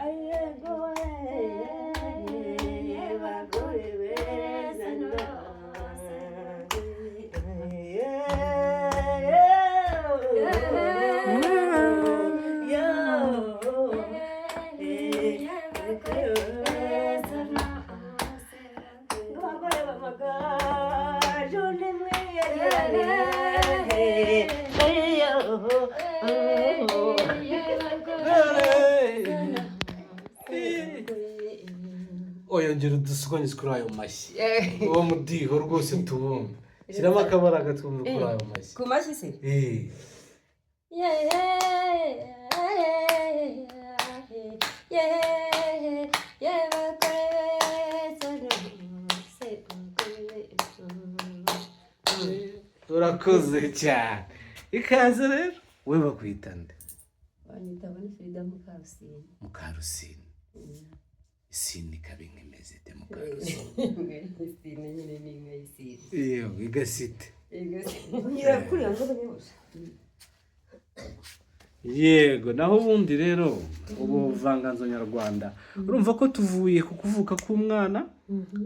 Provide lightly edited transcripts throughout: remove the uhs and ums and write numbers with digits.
Ayego bagore beza abagore b'amagaju ni Oyongera udusukonyeze kuri ayo mashyi, uwo mudiho rwose tubumve. Shyiramo akabaraga twumve kuri ayo mashyi. Ku mashyi se? Eh. Urakoze cyane, ikaze rero. We bakwita nde? Banyita muri Frida Mukarusine. Mukarusine, isine ikaba inka imeze ite, Mukarusine? Isine nyine ni inka y'isine. Yewe igasite. Nyirakuriya ngo nyabusa. Yego, naho ubundi rero ubuvanganzo nyarwanda, urumva ko tuvuye ku kuvuka k'umwana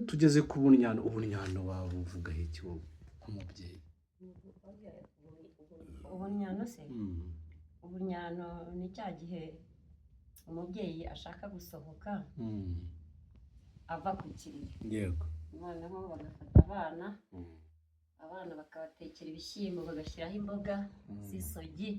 tugeze ku bunyano. Ubunyano wawe uvugaho iki wowe nk'umubyeyi? Ubunyano se? Ubunyano ni cya gihe umubyeyi ashaka gusohoka ava ku kiriri, noneho bagafata abana, abana bakabatekera ibishyimbo, bagashyiraho imboga z'isogi.